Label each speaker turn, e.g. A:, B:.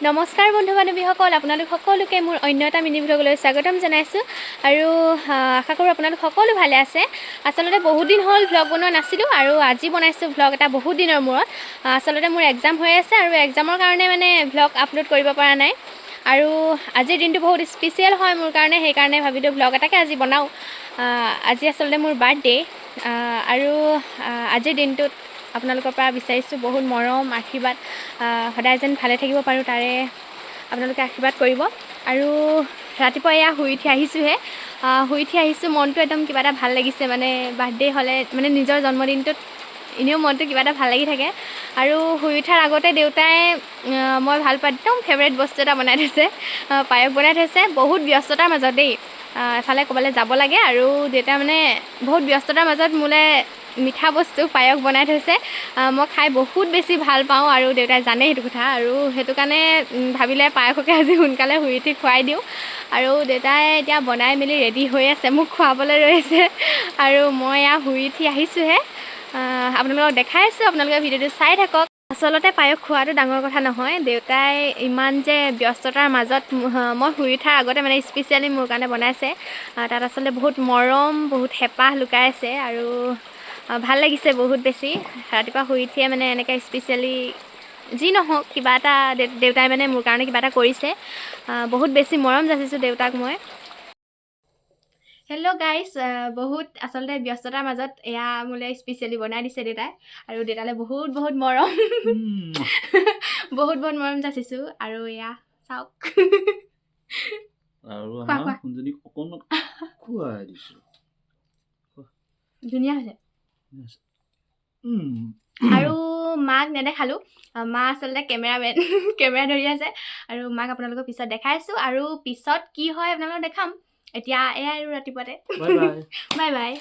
A: নমস্কাৰ বন্ধু বান্ধৱীসকল, আপোনালোক সকলোকে মোৰ অন্য এটা মিনি ভ্লগলৈ স্বাগতম জনাইছোঁ আৰু আশা কৰোঁ আপোনালোক সকলো ভালে আছে। আচলতে বহুত দিন হ'ল ভ্লগ বনোৱা নাছিলোঁ আৰু আজি বনাইছোঁ ভ্লগ এটা বহুত দিনৰ মূৰত। আচলতে মোৰ এক্সাম হৈ আছে আৰু এক্সামৰ কাৰণে মানে ভ্লগ আপলোড কৰিব পৰা নাই আৰু আজিৰ দিনটো বহুত স্পেচিয়েল হয় মোৰ কাৰণে, সেইকাৰণে ভাবিলোঁ ভ্লগ এটাকে আজি বনাওঁ। আজি আচলতে মোৰ বাৰ্থডে আৰু আজিৰ দিনটোত আপোনালোকৰ পৰা বিচাৰিছোঁ বহুত মৰম, আশীৰ্বাদ। সদায় যেন ভালে থাকিব পাৰোঁ, তাৰে আপোনালোকে আশীৰ্বাদ কৰিব। আৰু ৰাতিপুৱা এয়া শুই উঠি আহিছোঁহে। শুই উঠি আহিছোঁ, মনটো একদম কিবা এটা ভাল লাগিছে। মানে বাৰ্থডে হ'লে মানে নিজৰ জন্মদিনটোত এনেও মনটো কিবা এটা ভাল লাগি থাকে। আৰু শুই উঠাৰ আগতে দেউতাই মই ভাল পোৱা একদম ফেভৰেট বস্তু এটা বনাই থৈছে, পায়স বনাই থৈছে। বহুত ব্যস্ততাৰ মাজত দেই, এফালে ক'ৰবালৈ যাব লাগে আৰু দেউতাই মানে বহুত ব্যস্ততাৰ মাজত মোলৈ মিঠা বস্তু পায়স বনাই থৈছে। মই খাই বহুত বেছি ভাল পাওঁ আৰু দেউতাই জানে সেইটো কথা আৰু সেইটো কাৰণে ভাবিলে পায়সকে আজি সোনকালে শুই উঠি খুৱাই দিওঁ। আৰু দেউতাই এতিয়া বনাই মেলি ৰেডি হৈ আছে, মোক খুৱাবলৈ ৰৈ আছে আৰু মই এয়া শুই উঠি আহিছোঁহে। আপোনালোকক দেখাই আছোঁ, আপোনালোকে ভিডিঅ'টো চাই থাকক। আচলতে পায়স খোৱাটো ডাঙৰ কথা নহয়, দেউতাই ইমান যে ব্যস্ততাৰ মাজত মই শুই উঠাৰ আগতে মানে স্পেচিয়েলি মোৰ কাৰণে বনাইছে, তাত আচলতে বহুত মৰম, বহুত হেঁপাহ লুকাই আছে আৰু ভাল লাগিছে বহুত বেছি। ৰাতিপুৱা শুই উঠিয়ে মানে এনেকৈ স্পেচিয়েলি যি নহওক কিবা এটা দেউতাই মানে মোৰ কাৰণে কিবা এটা কৰিছে। বহুত বেছি মৰম যাচিছোঁ দেউতাক মই। হেল্ল' গাইজ, বহুত আচলতে ব্যস্ততাৰ মাজত এয়া মোলৈ স্পেচিয়েলি বনাই দিছে দেউতাই আৰু দেউতালৈ বহুত বহুত মৰম, বহুত বহুত মৰম যাচিছোঁ। আৰু এয়া চাওক।
B: আৰু
A: খোৱা,
B: আমাৰ
A: খোৱা।
B: সোণজনীক অকণমান খুৱাই দিছোঁ।
A: ধুনীয়া হৈছে। আৰু মাক নেদেখালোঁ। মা আচলতে কেমেৰামেন, কেমেৰা ধৰি আছে আৰু মাক আপোনালোকক পিছত দেখাইছোঁ আৰু পিছত কি হয় আপোনালোকক দেখাম। এতিয়া এয়াই আৰু ৰাতিপুৱাতে।
B: Bye bye.
A: Bye bye.